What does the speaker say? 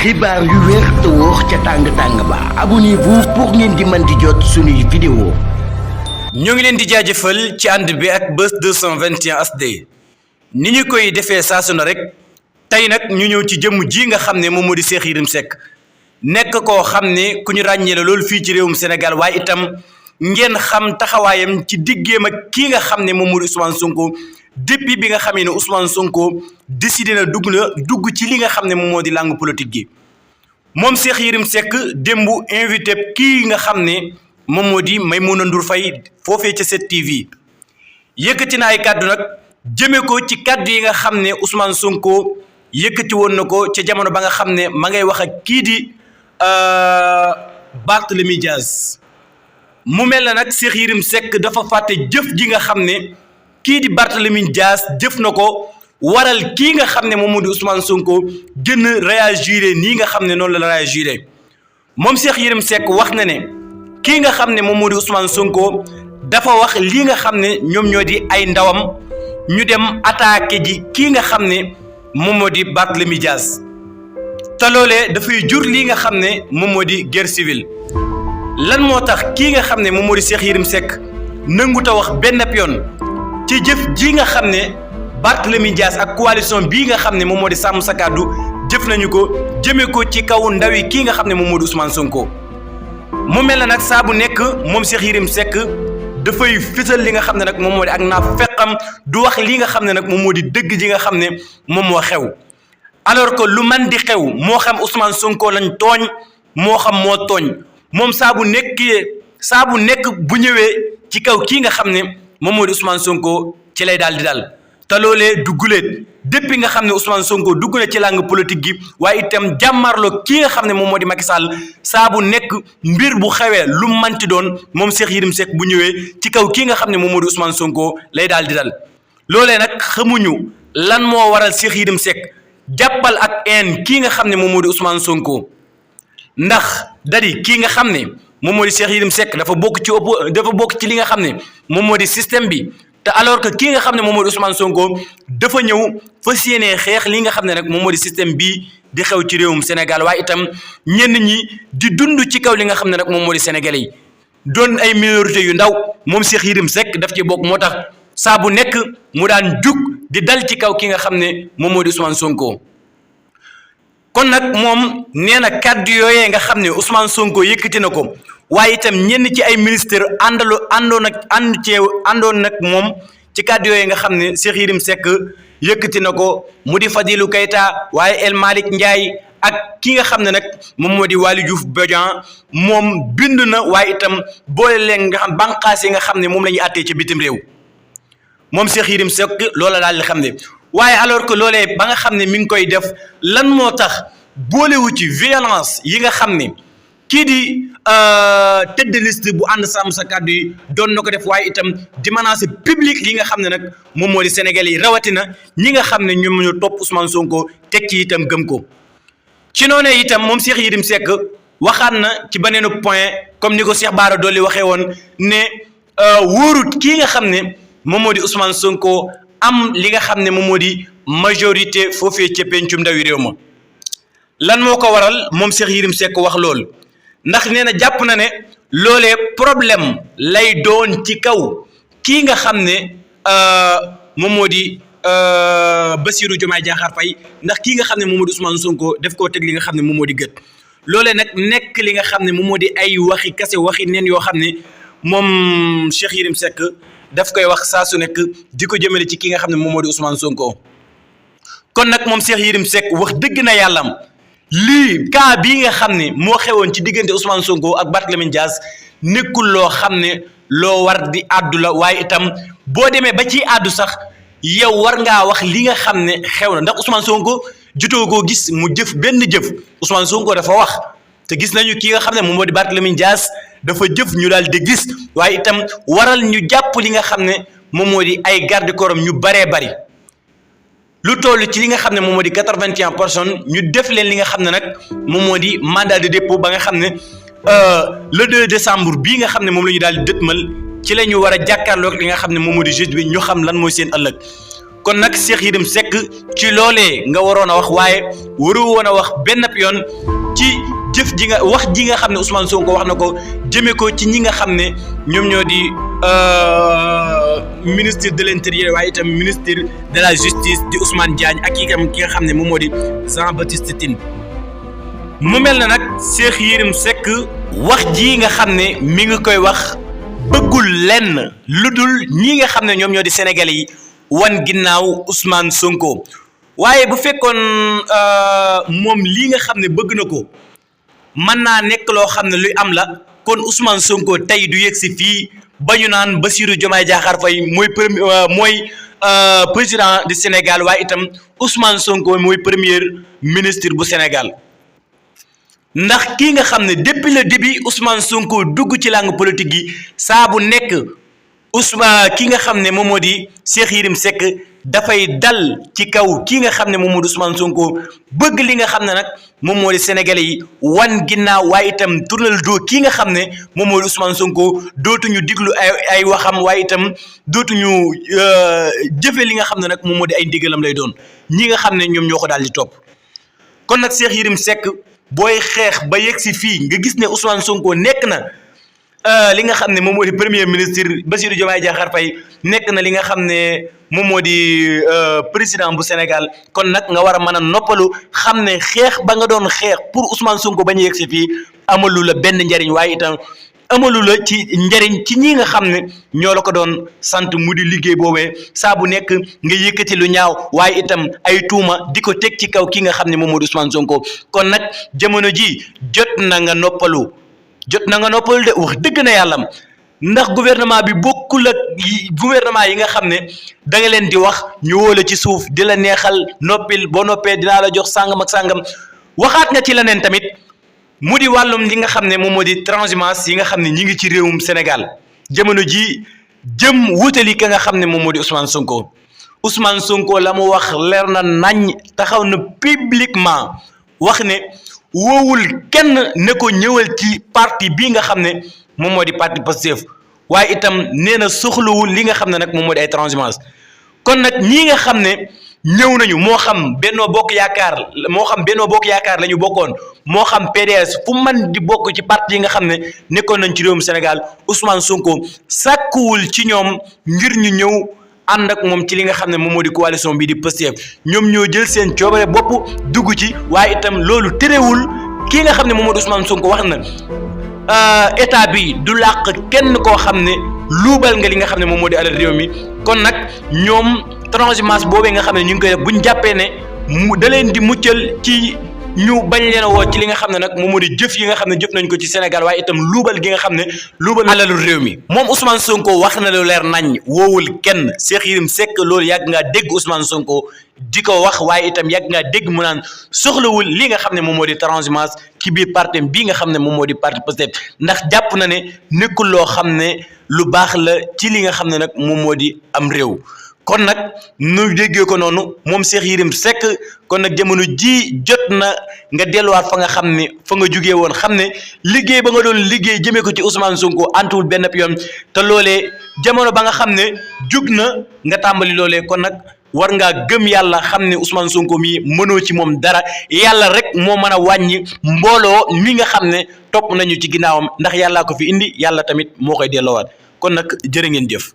xibaar yu wér te wóor ca tàng-tàng ba abonnez-vous pour ngeen di mën di jot suñuy vidéo. ñoo ngi leen di jaajëfal ci ànd bi ak Buzz 221 HD ni ñu koy defee saa su ne rek tey nag ñu ñëw ci jëmm ji nga xam ne moom moo di Cheikh Yérim Seck nekk koo xam ne ku ñu ràññee la loolu fii ci réewum Sénégal waaye itam ngeen xam taxawaayam ci diggeem ak kii nga xam ne moom moo di Ousmane Sonko depuis bi nga xamee ne Ousmane Sonko décidé na dugg ci li nga xam ne moom moo di langue politique gi moom Cheikh Yérim Seck démb invité kii nga xam ne moom moo di Maïmouna Ndour Faye foofee ca 7TV yëkkati na ay kàddu nag jëmee ko ci kàddu yi nga xam ne Ousmane Sonko yëkkati woon na ko ca jamono ba nga xam ne ma ngay wax ak kii di Barthélémy Dias mu mel na nag Cheikh Yérim Seck dafa fàtte jëf ji nga xam ne kii di Barthélémy Dias jëf na ko waral kii nga xam ne moom moo di Ousmane Sonko gën a réagir nii nga xam ne noonu la réagir moom Cheikh Yérim Seck wax na ne kii nga xam ne moom moo di Ousmane Sonko dafa wax lii nga xam ne ñoom ñoo di ay ndawam ñu dem attaqué ji kii nga xam ne moom moo di Barthélémy Dias te loolee dafay jur lii nga xam ne moom moo di guerre civile lan moo tax kii nga xam ne moom moo di Cheikh Yérim Seck nangu ta wax benn yoon ci jëf ji nga xam ne Barthélémy Dias ak coalition bii nga xam ne moom moo di sàmm sa kàddu jëf nañu ko jëmee ko ci kaw ndawi kii nga xam ne moom moo di Ousmane Sonko mu mel na nag saa bu nekk moom Cheikh Yérim Seck dafay fësal li nga xam ne nag moom moo di ak naa feqam du wax li nga xam ne nag moom moo di dëgg ji nga xam ne moom moo xew alors que lu man di xew moo xam Ousmane Sonko lañ tooñ moo xam moo tooñ moom saa bu nekk bu ñëwee ci kaw kii nga xam ne moom moo di Ousmane Sonko ci lay daal di dal te loolee dugguleet depuis nga xam ne Ousmane Sonko dugg na ci langue politique gi waaye itam jàmmarloo kii nga xam ne moom moo di Macky Sall saa bu nekk mbir bu xewee lu manti doon moom Cheikh Yérim Seck bu ñëwee ci kaw kii nga xam ne moom moo di Ousmane Sonko lay daal di dal loolee nag xamuñu lan moo waral Cheikh Yérim Seck jàppal ak een kii nga xam ne moom moo di Ousmane Sonko ndax dadi kii nga xam ne moom moo di Cheikh Yérim Seck dafa bokk ci li nga xam ne moom moo di système bi te alors que kii nga xam ne moom moo di Ousmane Sonko dafa ñëw fas yéenee xeex li nga xam ne nag moom moo di système bii di xew ci réewum Sénégal waaye itam ñenn ñi di dund ci kaw li nga xam ne nag moom moo di Sénégalais yi doon ay minorité yu ndaw moom Cheikh Yérim Seck daf ci bokk moo tax saa bu nekk mu daan jug di dal ci kaw ki nga xam ne moom moo di Ousmane Sonko. kon nag moom nee na kàddu yooyee nga xam ne Ousmane Sonko yëkkati na ko waaye itam ñenn ci ay ministre àndoon nag moom ci kàddu yooyee nga xam ne Cheikh Yérim Seck yëkkati na ko mu di Fadilou Keita waaye El Malick Ndiaye ak ki nga xam ne nag moom moo di Waly Diouf Bodian moom bind na waaye itam boole leen nga xam bànqaas yi nga xam ne moom la ñuy àttee ci bitim réew moom Cheikh Yérim Seck loola daal di xam ne waaye alors que loolee ba nga xam ne mi ngi koy def lan moo tax boolewu ci violence yi nga xam ne kii di tête de liste bu ànd sàmm sa kàddu yi doon na ko def waaye itam di menacer public yi nga xam ne nag moom moo di Sénégalais yi rawatina ñi nga xam ne ñoom ñu topp Ousmane Sonko teg ci itam gëm ko ci noonee itam moom Cheikh Yérim Seck waxaat na ci beneen point comme ni ko Cheikh Bara Dolly waxee woon ne wóorut kii nga xam ne moom moo di Ousmane Sonko am li nga xam ne moom moo di majorité foofee ca pencum ndawi réew ma lan moo ko waral moom Cheikh Yérim Seck wax loolu ndax nee na jàpp na ne loolee problème lay doon ci kaw kii nga xam ne moom moo di Bassirou Diomaye Diakhar Faye ndax kii nga xam ne moom moo di Ousmane Sonko def koo teg li nga xam ne moom moo di gët loolee nag nekk li nga xam ne moom moo di ay waxi kase waxi neen yoo xam ne moom Cheikh Yérim Seck daf koy wax saa su nekk di ko jëmale ci ki nga xam ne moom moo di Ousmane Sonko kon nag moom Cheikh Yérim Seck wax dëgg na yàllam lii cas bii nga xam ne moo xewoon ci diggante Ousmane Sonko ak Barthélémy Dias nekkul loo xam ne loo war di àddu la waaye itam boo demee ba ci àddu sax yow war ngaa wax li nga xam ne xew na ndax Ousmane Sonko jotoo koo gis mu jëf benn jëf Ousmane Sonko dafa wax te gis nañu ki nga xam ne moom moo di Barthélémy Dias dafa jëf ñu daal di gis waaye itam waral ñu jàpp li nga xam ne moom moo di ay garde corps ñu baree bari lu toll ci li nga xam ne moom moo di 81 personnes ñu def leen li nga xam ne nag moom moo di mandat de dépôt ba nga xam ne le 2 décembre bii nga xam ne moom la ñu daal di dëtmal ci la ñu war a jàkkaarloog li nga xam ne moom moo di juge bi ñu xam lan mooy seen ëllëg kon nag Cheikh Yérim Seck ci loolee nga waroon a wax waaye waru woon a wax benn yoon ci jëf ji nga wax ji nga xam ne Ousmane Sonko wax na ko jëmee ko ci ñi nga xam ne ñoom ñoo di ministre de l'intérieur waaye itam ministre de la justice di Ousmane Diagne ak ki nga xam ne moom moo di Jean Baptiste Tine mu mel na nag Cheikh Yérim Seck wax ji nga xam ne mi ngi koy wax bëggul lenn lu dul ñi nga xam ne ñoom ñoo di Sénégalais yi wan ginnaaw Ousmane Sonko waaye bu fekkoon moom lii nga xam ne bëgg na ko mën naa nekk loo xam ne luy am la kon Ousmane Sonko tey du yegg si fii ba ñu naan Bassirou Diomaye Diakhar Faye mooy président du Sénégal waaye itam Ousmane Sonko mooy premier ministre bu Sénégal ndax kii nga xam ne depuis le début Ousmane Sonko dugg ci langue politique gi saa bu nekk ki nga xam ne moom moo di Cheikh Yérim Seck dafay dal ci kaw kii nga xam ne moom moo di Ousmane Sonko bëgg li nga xam ne nag moom moo di Sénégalais yi wan ginnaaw waaye itam tournal doo kii nga xam ne moom moo di Ousmane Sonko dootuñu diglu ay waxam waaye itam dootuñu jëfe li nga xam ne nag moom moo di ay ndigalam lay doon ñi nga xam ne ñoom ñoo ko daal di topp kon nag Cheikh Yérim Seck booy xeex ba yegg si fii nga gis ne Ousmane Sonko nekk na li nga xam ne moom moo di premier ministre Bassirou Diomaye Diakhar Faye nekk na li nga xam ne moom moo di président bu Sénégal kon nag nga war a mën a noppalu xam ne xeex ba nga doon xeex pour Ousmane Sonko bañ a yegg si fii amalu la benn njariñ waaye itam amalu la ci njariñ ci ñi nga xam ne ñoo la ko doon sant mu di liggéey boobee saa bu nekk nga yëkkati lu ñaaw waaye itam ay tuuma di ko teg ci kaw ki nga xam ne moom moo di Ousmane Sonko kon nag jamono ji jot na nga noppalu de wax dëgg na yàllam ndax gouvernement bi bokkul ak gouvernement yi nga xam ne da nga leen di wax ñu wóola ci suuf di la neexal noppil boo noppee dinaa la jox sàngam ak sàngam waxaat nga ci leneen tamit mu di wàllum li nga xam ne moom moo di transhumance yi nga xam ne ñi ngi ci réewum Sénégal jamono ji jëm wutali ka nga xam ne moom moo di Ousmane Sonko la mu wax leer na nañ taxaw na publiquement wax ne woowul kenn ne ko ñëwal ci parti bii nga xam ne moom moo di parti Pastef waaye itam nee na soxlawul li nga xam ne nag moom moo di ay transhumance kon nag ñii nga xam ne ñëw nañu moo xam Benno Bokk Yaakaar la ñu bokkoon moo xam PDS fu man di bokk ci parti yi nga xam ne nekkoon nañ ci réewum Sénégal Ousmane Sonko sàkkuwul ci ñoom ngir ñu ñëw ànd ak moom ci li nga xam ne moom moo di coalition bii di Pastef ñoom ñoo jël seen coobare bopp dugg ci waaye itam loolu terewul kii nga xam ne moom moo di Ousmane Sonko wax na état bi du làq kenn koo xam ne luubal nga li nga xam ne moom moo di alal réew mi kon nag ñoom transhumance boobee nga xam ne ñu ngi koy def bu ñu jàppee ne da leen di muccal ci ñu bañ leen a woo ci li nga xam ne nag moom moo di jëf yi nga xam ne jëf nañ ko ci Sénégal waaye itam luubal gi nga xam ne luubal alalu réew mi moom Ousmane Sonko wax na lu leer nañ woowul kenn Cheikh Yérim Seck loolu yàgg ngaa dégg Ousmane Sonko di ko wax waaye itam yàgg ngaa dégg mu naan soxlawul li nga xam ne moom moo di transhumance ci biir parti bii nga xam ne moom moo di parti Pastef ndax jàpp na ne nekkul loo xam ne lu baax la ci li nga xam ne nag moom moo di am réew kon nag nu déggee ko noonu moom Cheikh Yérim Seck kon nag jamono ji jot na nga delluwaat fa nga xam ne fa nga jugee woon xam ne liggéey ba nga doon liggéey jëmee ko ci Ousmane Sonko antuwul benn yoon te loolee jamono ba nga xam ne jug na nga tàmbali loolee kon nag war ngaa gëm yàlla xam ne Ousmane Sonko mi mënoo ci moom dara yàlla rek moo mën a wàññi mbooloo mi nga xam ne topp nañu ci ginnaawam ndax yàllaa ko fi indi yàlla tamit moo koy delloowaat kon nag jërë ngeen jëf.